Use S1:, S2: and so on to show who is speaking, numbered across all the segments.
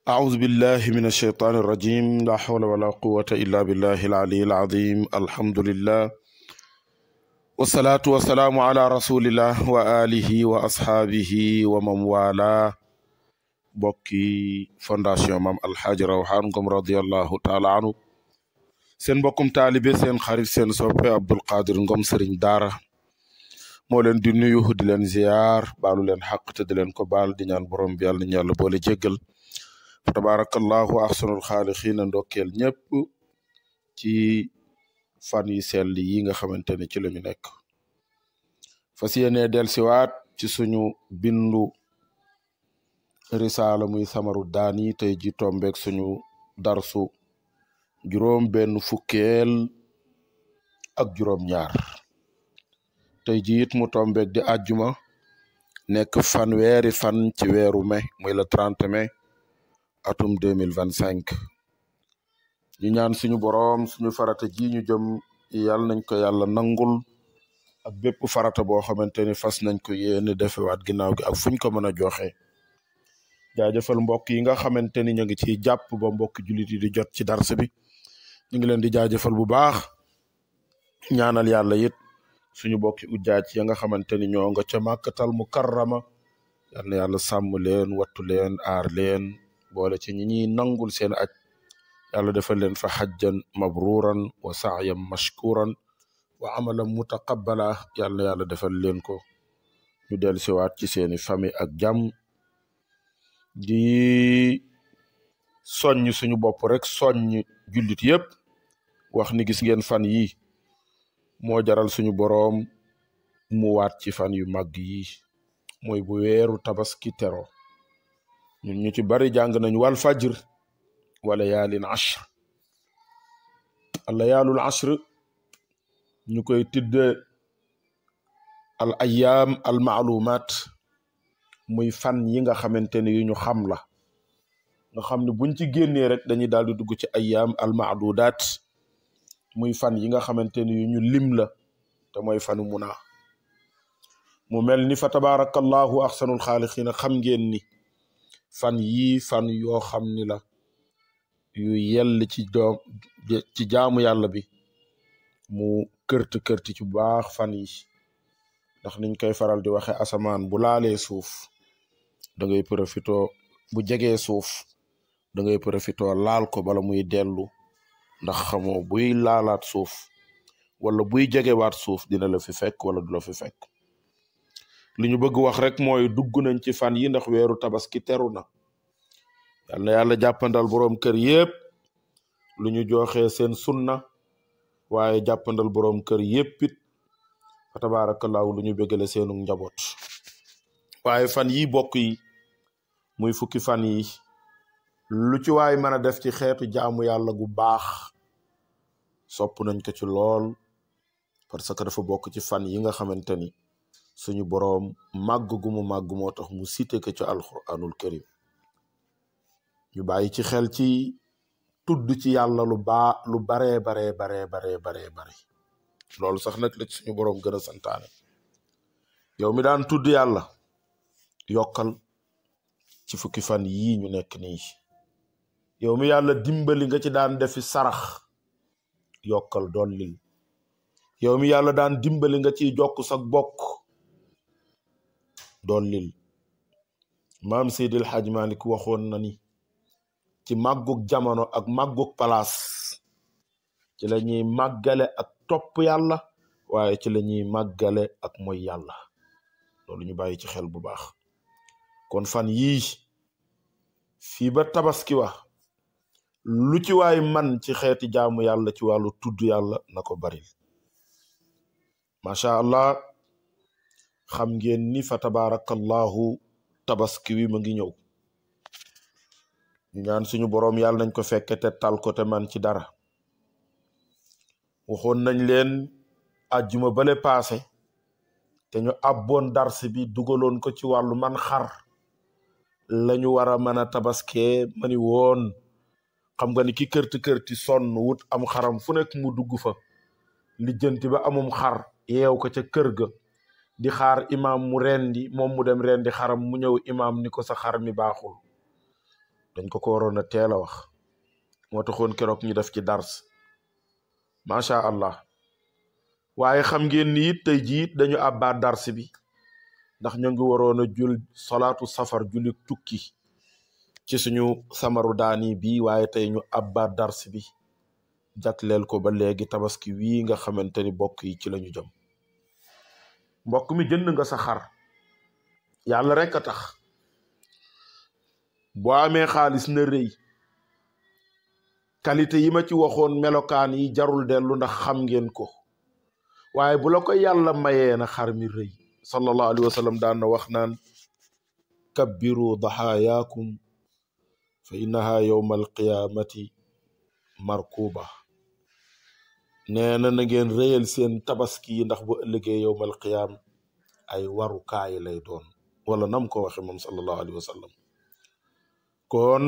S1: أعوذ بالله من الشيطان الرجيم لا حول ولا قوة إلا بالله العلي العظيم الحمد لله والصلاة والسلام على رسول الله وآله وأصحابه ومن والاه bokki fondation Mame Alhaji Rawhan Ngom radiyallahu taala anhu seen mbokkum taalibe seen xarit seen soppe Abdul Qadir Ngom Serigne Daara moo leen di nuyu di leen ziyaar baalu leen xaq te di leen ko baal di ñaan borom bi yàlla nañu yàlla boole jéggal fa tabarakallahu ahsanul xaaliqiina ndokkeel ñëpp ci fan yi sell yi nga xamante ne ci la ñu nekk fas yéene dellusiwaat ci suñu bindu risaala muy samaru daani tey ji tombeek suñu darsu juróom benn fukkeel ak juróom ñaar tey ji it mu tombeek di àjjuma nekk fanweeri fan ci weeru mai muy le 30 mai atum 2025 ñu ñaan suñu boroom suñu farata ji ñu jëm yàlla nañ ko yàlla nangul ak bépp farata boo xamante ni fas nañ ko yéene defewaat ginnaaw gi ak fuñ ko mën a joxe jaajëfal mbokk yi nga xamante ni ñu ngi ciy jàpp ba mbokk jullit yi di jot ci dars bi ñu ngi leen di jaajëfal bu baax ñaanal yàlla it suñu bokki ujjaaj ya nga xamante ni ñoo nga ca màkkatal mukarrama yal na yàlla sàmm leen wattu leen aar leen boole ci ñi ñuy nangul seen aj yàlla defal leen fa xajjan mabruran wa sa'yan mashkuran wa amalan mutaqabbala yal na yàlla defal leen ko ñu del siwaat ci seeni famille ak jàmm di soññ suñu bopp rek soññ jullit yépp wax ni gis ngeen fan yi moo jaral suñu boroom mu waat ci fan yu màgg yi mooy bu weeru tabaski tero ñun ñu ci bari jàng nañ wal fajr wa layaalin ashr al layaalul ashr ñu koy tudde al ayyaam al maalumaat muy fan yi nga xamante ne yu ñu xam la nga xam ne buñ ci génnee rek dañuy daal di dugg ci ayyaam al maadudaat muy fan yi nga xamante ni yu ñu lim la te mooy fanu muna mu mel ni fa tabarakallahu ahsanul xaaliqiina xam ngeen ni fan yii fan yoo xam ni la yu yell ci jaamu yàlla bi mu kërti ci bu baax fan yi ndax niñ koy faral di waxe asamaan bu laalee suuf da ngay profito bu jegee suuf da ngay profito laal ko bala muy dellu ndax xamoo buy laalaat suuf wala buy jegewaat suuf dina la fi fekk wala du la fi fekk li ñu bëgg wax rek mooy dugg nañ ci fan yi ndax weeru tabaski teru na yal na yàlla jàppandal boroom kër yépp lu ñu joxe seen sunna waaye jàppandal boroom kër yépp it fa tabaarakallaahu lu ñu bëggale seenu njaboot waaye fan yi bokk yi muy fukki fan yi lu ci waay mën a def ci xeetu jaamu yàlla gu baax sopp nañ ko ci lool parce que dafa bokk ci fan yi nga xamante ni suñu boroom màgg gu mu màgg moo tax mu cité ko ci alquranul karim ñu bàyyi ci xel ci tudd ci yàlla lu baree loolu sax nag la ci suñu boroom gën a santaane yow mi daan tudd yàlla yokkal ci fukki fan yii ñu nekk nii yow mi yàlla dimbali nga ci daan defi sarax yokkal dollil yow mi yàlla daan dimbali nga ciy jokk sa bokk dollil maam Seydil Hadj Malick waxoon na ni ci màggug jamono ak màggug palaas ci la ñuy màggale ak topp yàlla waaye ci la ñuy màggale ak mooy yàlla loolu ñu bàyyi ci xel bu baax kon fan yii fii ba tabaski wax lu ci waay man ci xeeti jaamu yàlla ci wàllu tudd yàlla na ko baril macha allah xam ngeen ni fa tabarakallahu tabaski wi ma ngi ñëw ñu ñaan suñu boroom yàlla nañ ko fekke te tal ko te man ci dara waxoon nañ leen àjjuma bale paase te ñu abboon dars bi dugaloon ko ci wàllu man xar lañu war a mën a tabaskee mani woon xam nga ni ki kërti sonn wut am xaram fu nekk mu dugg fa lijjanti ba amum xar yeew ko ca kër ga di xaar imam mu rendi moom mu dem rendi xaram mu ñëw imam ni ko sa xar mi baaxul dañ ko waroon a teel a wax. moo taxoon keroog ñu def ci dars macha allah. waaye xam ngeen ni it tey jiit dañu abbaat dars bi ndax ñu ngi waroon a jul salaatu safar julli tukki ci suñu samaru daani bi waaye tey ñu abbaat dars bi jagleel ko ba léegi tabaski wii nga xamante ni bokk yi ci lañu jëm. mbokk mi jënd nga sa xar yàlla rek a tax boo amee xaalis na rëy qualité yi ma ci waxoon melokaan yi jarul dellu ndax xam ngeen ko waaye bu la ko yàlla mayee na xar mi rëy. sallallahu alayhi wa sallam daan na wax naan kabbiru daxaayaakum fa innaha yowma alqiyamati markuba. nee na ngeen rëyal seen tabaski yi ndax bu ëllëgee yowmal qiyaam ay warukaay lay doon wala nam ko waxe moom sallallahu alayhi wa sallam. kon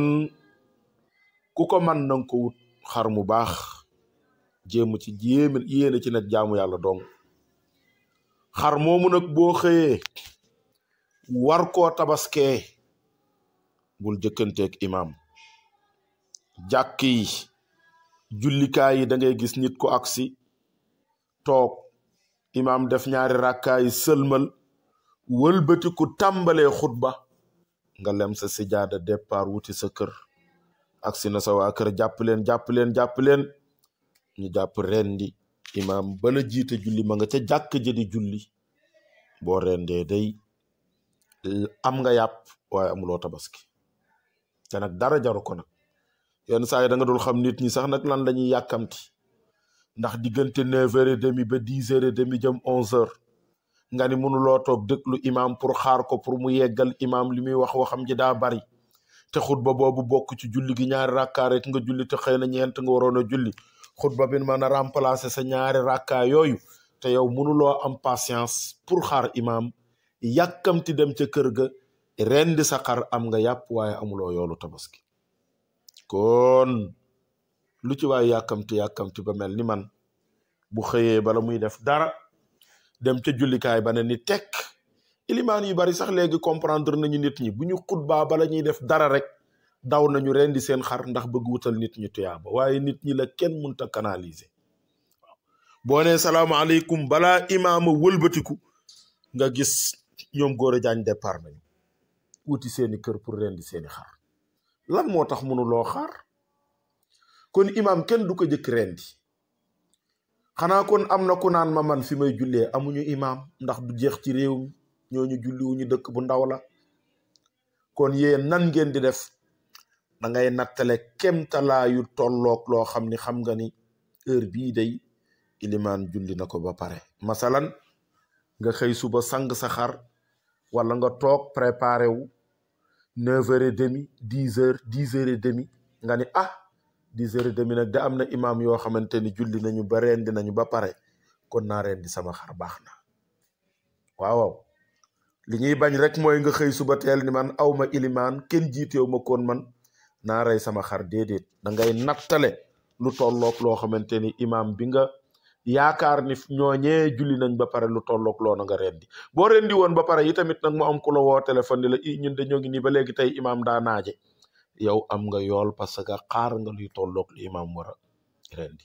S1: ku ko man nanga ko wut xar mu baax jéem ci yéene ci nag jaamu yàlla dong. xar moomu nag boo xëyee war koo tabaskee bul jëkkanteeg imam. jàkk yi jullikaay yi da ngay gis nit ku aksi toog imam def ñaari rakkaay sëlmal wëlbati ku tàmbalee xutba nga lem sa sijaada départ wuti sa kër aksi na sa waa kër jàpp leen ñu jàpp rendi imam bala jiite julli ma nga ca jàkk jëdi julli boo rendee day am nga yàpp waaye amuloo tabaski te nag dara jaru ko nag. yenn saa yi da nga dul xam nit ñi sax nag lan la ñuy yàkkamti ndax diggante 9h30 ba 10h30 jëm 11h nga ni mënuloo toog déglu imam pour xaar ko pour mu yeggal imam li muy waxam ji daa bari te xutba boobu bokk ci julli gi ñaari rakkaa rek nga julli te xëy na ñeent nga waroon a julli xutba bi mën a remplacer sa ñaari rakkaa yooyu te yow mënuloo am patience pour xaar imam yàkkamti dem ca kër ga rendi sa xar am nga yàpp waaye amuloo yoolu tabaski. kon lu ci waay yàkkamti ba mel ni man bu xëyee bala muy def dara dem ca jullikaay ba ne ni tekk. ilimaan yu bari sax léegi comprendre nañu nit ñi bu ñu xutbaa bala ñuy def dara rek daw nañu rendi seen xar ndax bëgg wutal nit ñi tuyaaba waaye nit ñi la kenn mënta canaliser. boo nee salaamaaleykum balaa imaama wëlbatiku nga gis ñoom góor a jaañ départ nañu wuti seeni kër pour rendi seeni xar. lan moo tax mënuloo xaar kon imam kenn du ko jëkk rendi xanaa kon am na ku naan ma man fi may jullee amuñu imam ndax du jeex ci réew mi ñooñu julliwuñu dëkk bu ndaw la. kon yéen nan ngeen di def da ngay nattale kemtalaayu tolloog loo xam ni xam nga ni heure bii day ilimaan julli na ko ba pare. masalan nga xëy suba sang sa xar wala nga toog préparé wu 9h30 10h 10h30 nga ni 10h30 nag da am na imam yoo xamante ni julli nañu ba rendi nañu ba pare kon naa rendi sama xar baax na. waaw li ñuy bañ rek mooy nga xëy suba teel ni man awma ilimaan kenn jiiteew ma kon man naa rey sama xar. déedéet da ngay nattale lu tolloog loo xamante ni imam bi nga yaakaar ni ñooñee julli nañ ba pare lu tolloog loo na nga rendi. boo rendi woon ba pare yi tamit nag mu am ku la woo téléphone ni la ñun dañoo ngi nii ba léegi tey imam daa naaje yow am nga yool parce que xaar nga luy tolloog lu imam war a rendi.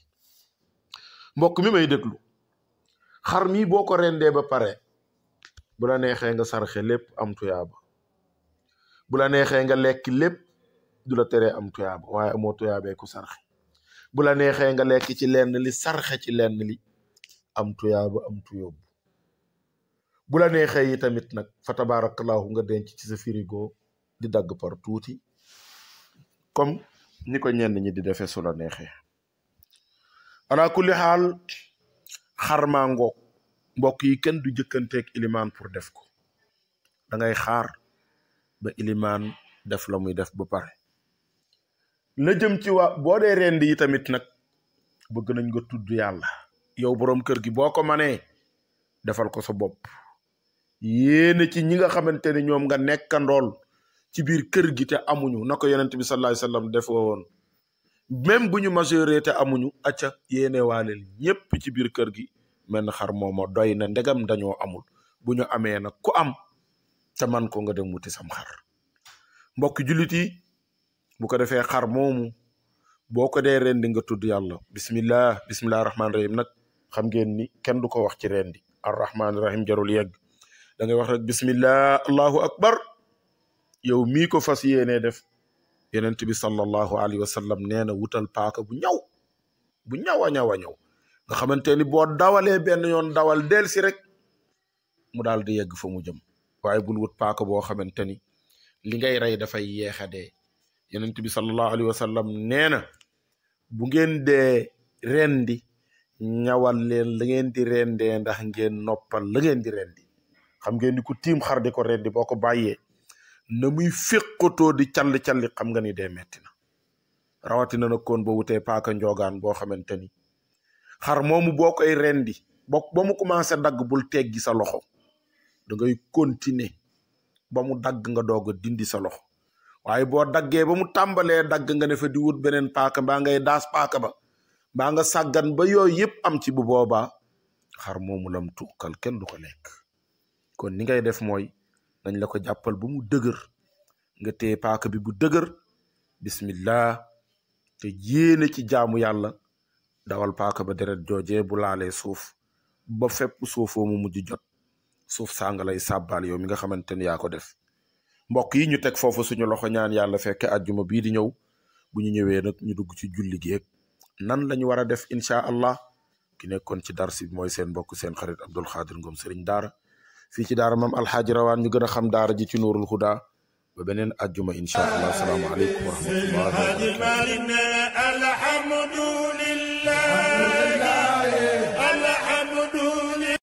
S1: mbokk mi may déglu xar mi boo ko rendee ba pare bu la neexee nga sarxe lépp am tuyaaba bu la neexee nga lekk lépp du la teree am tuyaaba waaye amoo tuyaabee ku sarxe. bu la neexee nga lekk ci lenn li sarxe ci lenn li am tuyaaba am tuyóbbu. bu la neexee yi tamit nag fa tabarakallahu nga denc ci sa frigo di dagg par tuuti comme ni ko ñenn ñi di defee su la neexee. ala kulli xaal xar maa ngoog mbokk yi kenn du jëkkanteeg ilimaan pour def ko da ngay xaar ba ilimaan def la muy def ba pare. la jëm ci waa boo dee rendi yi tamit nag bëgg nañ nga tudd yàlla yow boroom kër gi boo ko manee defal ko sa bopp yéene ci ñi nga xamante ne ñoom nga nekkandool ci biir kër gi te amuñu na ko yonent bi sallallahu alayhi wasallam defoo woon même bu ñu majeure te amuñu acca yéene waaleel ñépp ci biir kër gi menn xar mooma doy na ndegam dañoo amul bu ñu amee nag ku am te man ko nga dem wuti sam xar mbokk jullit yi bu ko defee xar moomu boo ko dee rendi nga tudd yàlla bismillah rahmaani rahim nag xam ngeen ni kenn du ko wax ci rendi arrahmaani rahim jarul yegg da ngay wax rek bismillah allahu akbar yow mii ko fas yéenee def yonent bi sallallahu alayhi wa sallam nee na wutal paaka bu ñaw a ñaw nga xamante ni boo dawalee benn yoon dawal del si rek mu daal di yegg fa mu jëm waaye bul wut paaka boo xamante ni li ngay rey dafay yeexa dee yonent bi sallallahu alayhi wa sallam nee na bu ngeen dee rendi ñawal leen la ngeen di rendee ndax ngeen noppal la ngeen di rendi xam ngeen ni ku tiim xar di ko rendi boo ko bàyyee na muy féqatoo di calli-calli xam nga ni dee metti na rawatina nag kon boo wutee paaka njoogaan boo xamante ni xar moomu boo koy rendi ba mu commencé dagg bul teggi sa loxo da ngay continuer ba mu dagg nga doog a dindi sa loxo waaye boo daggee ba mu tàmbalee dagg nga ne fa di wut beneen paaka mbaa ngay daas paaka ba mbaa nga sàggan ba yooyu yëpp am ci bu boobaa xar moomu lam tukkal kenn du ko lekk kon ni ngay def mooy nañ la ko jàppal ba mu dëgër nga téye paaka bi bu dëgër bismillah te yéene ci jaamu yàlla dawal paaka ba deret joojee bu laalee suuf ba fépp suufoo mu mujj jot suuf saa nga lay sàbbaal yow mi nga xamante ni yaa ko def mbokk yi ñu teg foofu suñu loxo ñaan yàlla fekke àjjuma bii di ñëw bu ñu ñëwee nag ñu dugg ci julli gi nan lañu war a def incha allah ki nekkoon ci darsi bi mooy seen mbokk seen xarit Abdul Xaadir Ngom Sëriñ Daara fii ci daara mam alxaaji rawaan ñu gën a xam daara ji ci nuurul huda ba beneen àjjuma incha allah assalaamu aleykum wa rahmatullahi wa barakatuh